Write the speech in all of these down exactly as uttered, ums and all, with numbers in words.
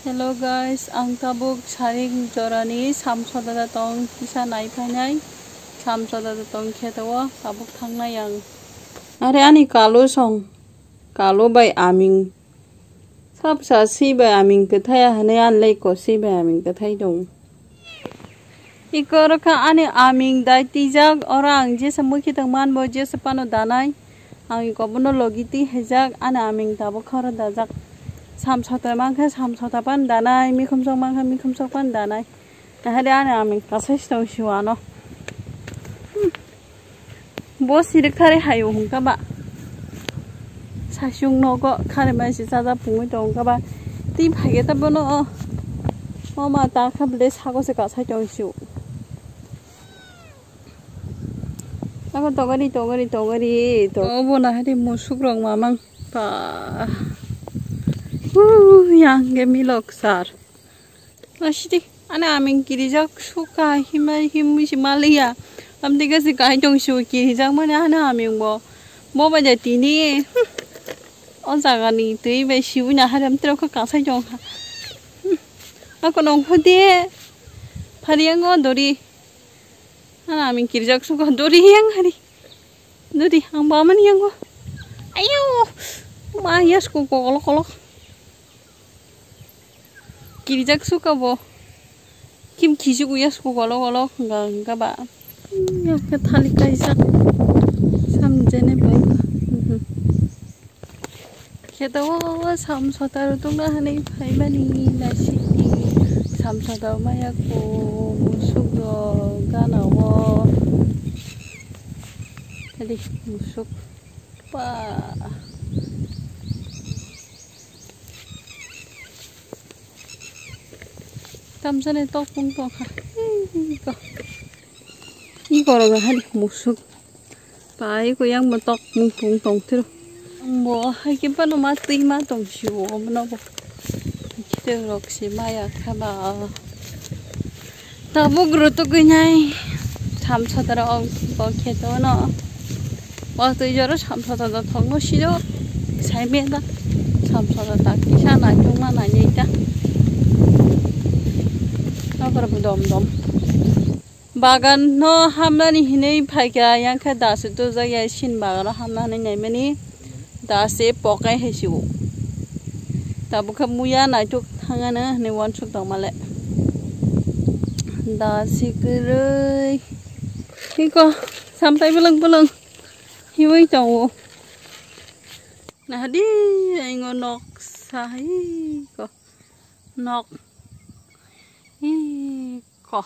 Hello guys, ang tabuk sarik jorani samsodada tong kisa nai phainai. Samsodada tong kheto o tabuk thangnai ang. Are ani kalo song, kalo bai aming. Sapsa si bai aming kwthai hwnwi anlai ko si bai aming kwthai dong. Iko oro kha ani aming dai twijak, oro ang jesa mui khitang manbo jesa phano danai. Ang iko bono logi twi haijak, ani aming tabuk kha oro dajak. Samsota mankha, samsota phano danai, mikhumsok mankha, mikhumsok phano danai. Nahari ani aming kasai se tong siwano. Hmm. Bo sirik thari hayo hwnkha ba. Saichung nogo khari mai se chaja pungwi tong kha ba. Tei phaikhe ta bono o. O ma ta kha bwlai sago se kasai tong sio. Abo togori, togori, togori, to-, obo nahari musuk rok mamang pa. Hu, yang ge milok sar. Asidi, ani aming kirijak suka himai himui si maliya. Amtwi gasi kai tong si kirijak mani ani aming bo. Bo bai de tini. Hmm. O jaga ni twi bai sibu na haram trok kha kasai tong kha. Hmm. Ako nong kho de. Phari ango dori. Ani aming kirijak suka dori yang hari. Dori ang ba mani yang go. Ayo. Ma yas ko ko kolok kolok. Kirijak suka bo. Kim khisi uya suku golo golo hwnga hwnga ba. Yakhe thali kaijak. Samjene bai. Mhm. Kheto o samsota rutungna hwnwi phaimani naisiki. Samsota maya ko musuk rok gana o. Tadi musuk pa. Tamsani tokmung tongkha. Iko. Iko rogo hali musuk. Pai ko yang mo tokmung tung tong tiro. Bo hai ke pano ma twi ma tong sio mo no bo. Kite rok se maya kha ba. Tabuk rutugwi nai samsodara o bo kheto no. O twi jora samsodara thokno siro sai me da. Samsodara ta kisa nai tongma nai nai ta. Nokar bo dom dom. Bagan no hamnani hinwi phaikha, yang khe dasu tujak ya, sin bagan no hamna hinwi naimani. Da se pokai hai si o. Tabuk khe muya naituk thangano hinwi uansuk tongmale. Da se kwrwi. Iko samtai bwlwng bwlwng hiwi tongo. Nahadi aingo nok sahai ko. Nok. Iko.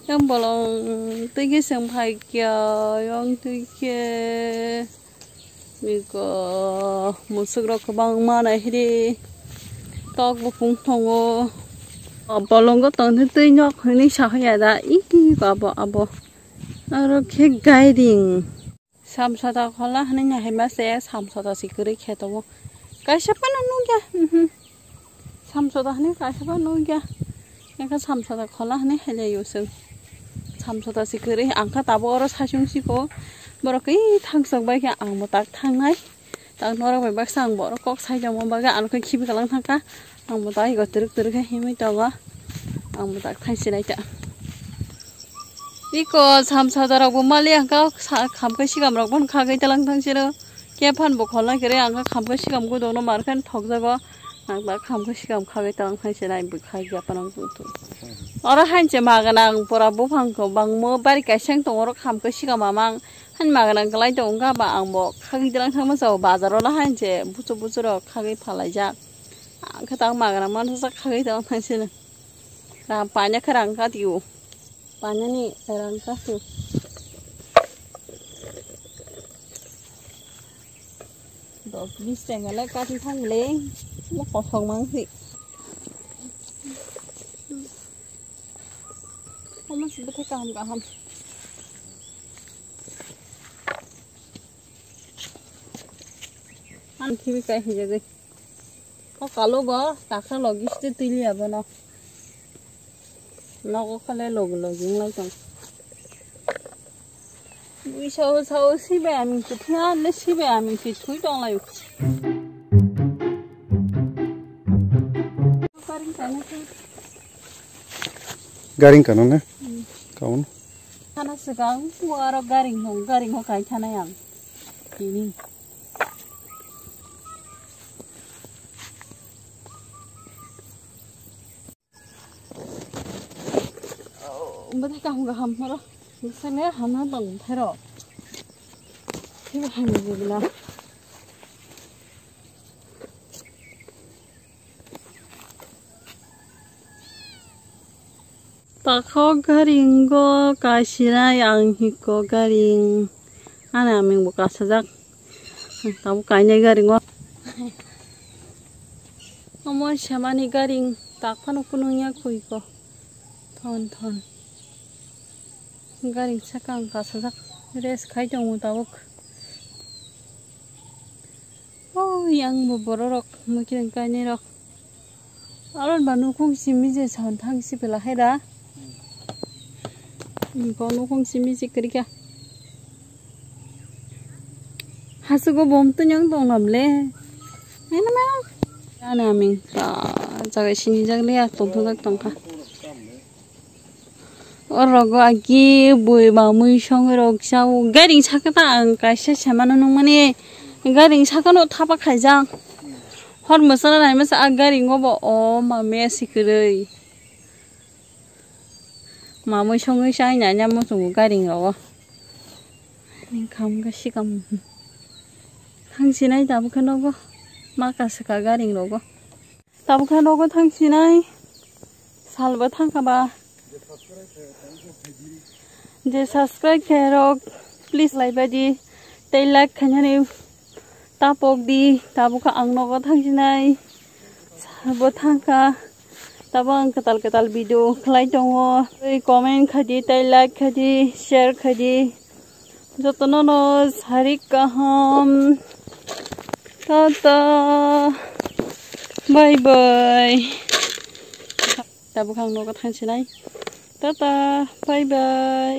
Yang bolong twi khe chwng phai kya, yang twi khe niko musuk rok kwbangma nai hiri tok bupung tongo. O bolongo tong twi nok hinwi sahoya da, ih, abo, abo. Aro khe gairing. Samsota khola hwnwi nahima se samsota se kwrwi khe tongo. Kaisa phano nukya. Mhm. Samsota hwnwi kaisa phano nukya. Engkha samsota khola hwnwi hailaio chwng. Samsota se kwrwi angkha tabuk oro saichung siko. Borok khe thangsok bai khe ang bo tak thangnai. Tak norok bai baksa ang borok kok sai tongma bagwi ano khe khibi kalang thangkha. Ang bo tak ego twrwk twrwk khe himwi tongo. Ang bo tak thangsinai ta. Iko samsota rok bo mali ang kha sa-, khamkhe sikam rok bono khagwi talang thangsino. Khe phan bo kholna khe ang kha khamkhe sikam gudokno mar khe thokjago. Ang tak khamkhe sikam khagwi talang thangsinai bo khagwi aphano tongthok. Oro hainse maganang pura buphang kwbangma bari kaisa wng tongo oro khamkhe sikam amang. Hani maganang kwlai tongo wngkha ba ang bo khagwi talang thangma chao bazar o la hainse buchuk buchuk rok khagwi phalaijak. Ang khe tak maganang mansa khagwi talang thangsino. Rang paina khe rang ka tio. Painani rang ka tio. Dos bis tenga le kati thang le. Mo kosong mang si. Omo si bwthai kaham kaham. Ang khibi kai hijagwi. O kalo bo takha logi site twi liya bono. Nogo khale logi logi wnglai tong. Bui sao sao sibai aming se thia le sibai aming se thui tong lai. Garing kano na? Hmm. Kaun. Kana swkang, aro garing hong, garing ho kai thana yang. Tini. Bwthai kaham kaham oro. Bwsane hamya tong bwthai rok. Teibo hamya jibla. Takhok garing go kasinai ang hiko garing. Ani aming bo kasajak. Tabuk kainai garing o. Omo semani garing tak phano kunung ya koi ko. Thon thon. Garing saka ang kasajak. Rest khai tongo tabuk. O yang bo bororok mukirang kainai rok. Aron ba nukung simi je son thang si pela hai da. Bo nukung simi je krika. Hasugo bom tunyang tong nam le. Nai na ma. Ana aming ta jaga sini jag le ya tong thang tong kha. Orogo agi bui mamui song rok sao. Garing saka ta ang kaisa semano nungmani. Garing saka no thapa khaijak. Hor mwsala nai masa a garing obo o mamaya sikwrwi. Mamui songwi sai nanya muchungo garing rogo. Ning kham ga sikam. Thang sinai tabukhe nogo. Maka saka garing rogo. Tabukhe nogo thang sinai. Salbo thangkha ba. Je subscribe khe rok please lai badi. Tei like khainani tapok di. Tabukhe ang nogo thang sinai. Salbo thangkha. Tabo ang kwtal kwtal video khlai tongo. Tei comment khaidi, tei like khaidi, share khaidi. Jotono no sarik kaham. Tata. Bye bye. Tabuk ang nogo thang sinai. Tata. Bye bye.